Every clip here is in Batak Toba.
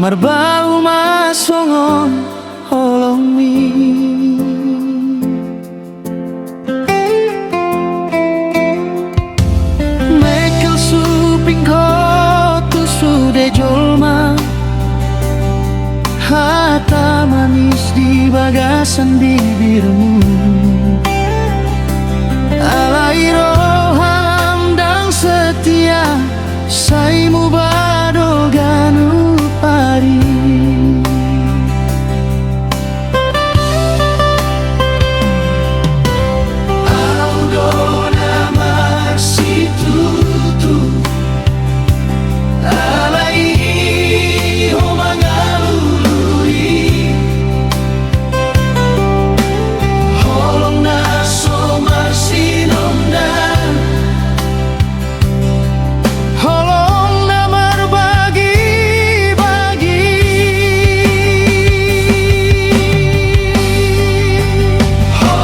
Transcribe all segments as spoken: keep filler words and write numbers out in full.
Marbau ma songon holongmi. Mengkel suping ho tu sude jolma, hata manis di bagasan bibirmu. Alai roham ndang setia, sai muba do ganup ari. Au do na marsitutu, alai ho mangalului. Holong na so marsinondar, holong na marbagibagi. Ho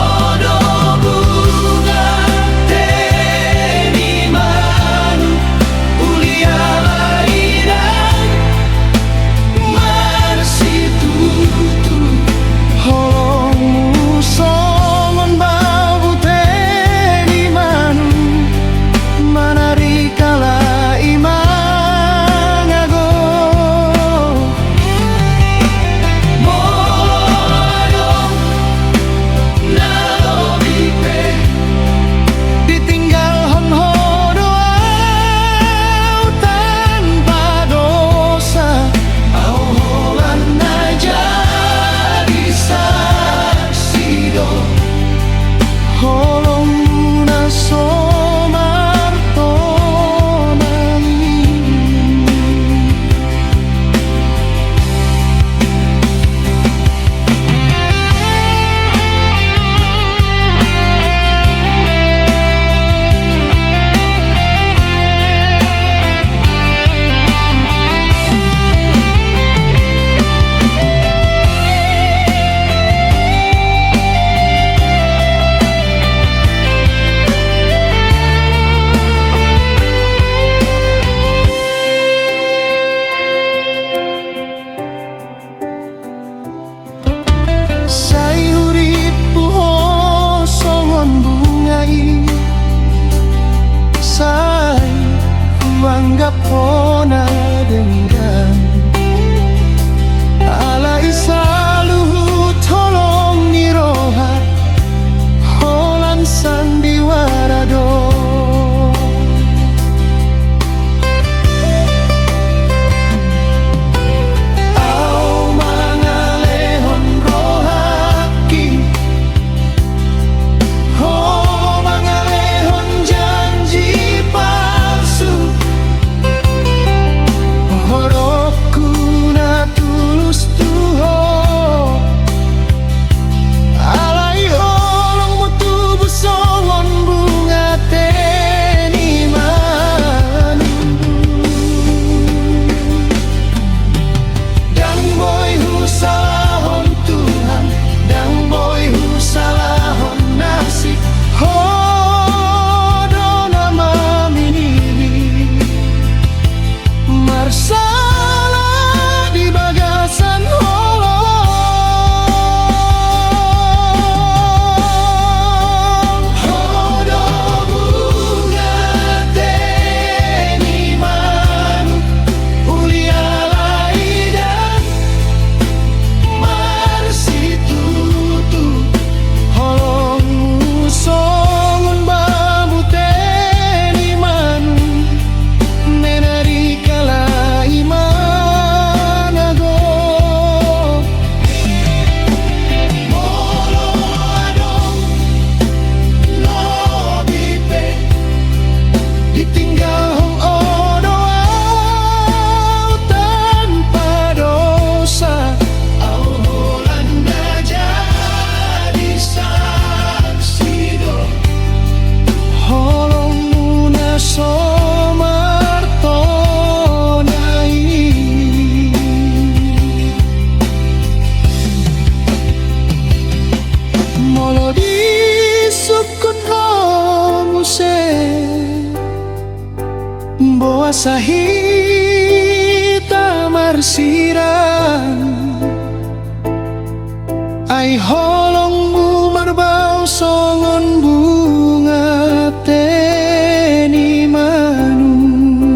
do bunga te ni manu, uli ala idan marsitutu. Holongmu songon bambu te ni manu, manarik ala i mangago. Molo adong na lobi pe, ditinggalhon ho do au tanpa dosa. Au holan na jadi saksi do, holongmu na so martonang i. Sai hurippu ho songon bunga i, sai huanggap ho na denggan. Alai saluhut holong ni roha, holan sandiwara do. Au mangalehon rohangki, ho mangalehon janji palsu. Horongku na tulus tu ho, alai holongmu tubu songon bunga te ni manu. Ndang boi husalahon Tuhan, ndang boi husalahon nasib. Ho do na mamilih marsala di bagasan holong. Ho do bunga te ni manu, uli ala idan marsitutu. Holongmu songon bambu te ni manu, manarik ala i mangago. Molo adong lobi pe, ditinggalhon ho do au tanpa dosa. Au holan na jadi saksi do, holongmu na so martonang i. Molo disungkun ho muse, boasa hita mar sirang. Ai holongmu marbau songon bunga te ni manuk.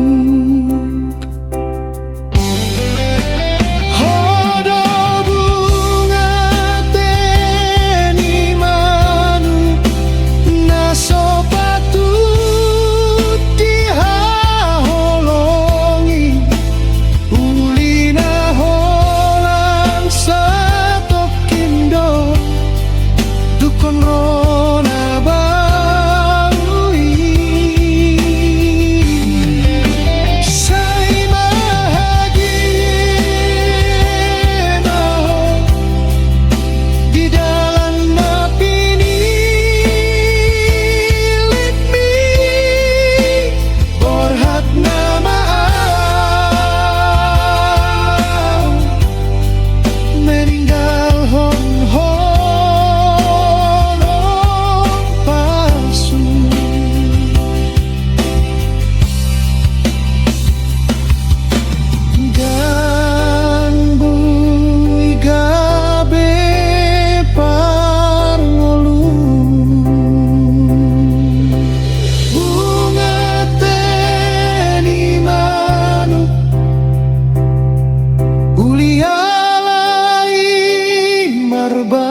Ho do bunga te ni manuk na so patut dihaholongi. Uli na holan satongkin do dungkon ro na balu i. Sai bahagia ma ho di dalan na pinilitmi. Borhat nama au meninggalhon holong pasu. Ndang boi gabe parngoluan. Bunga te ni manuk, uli ala i marba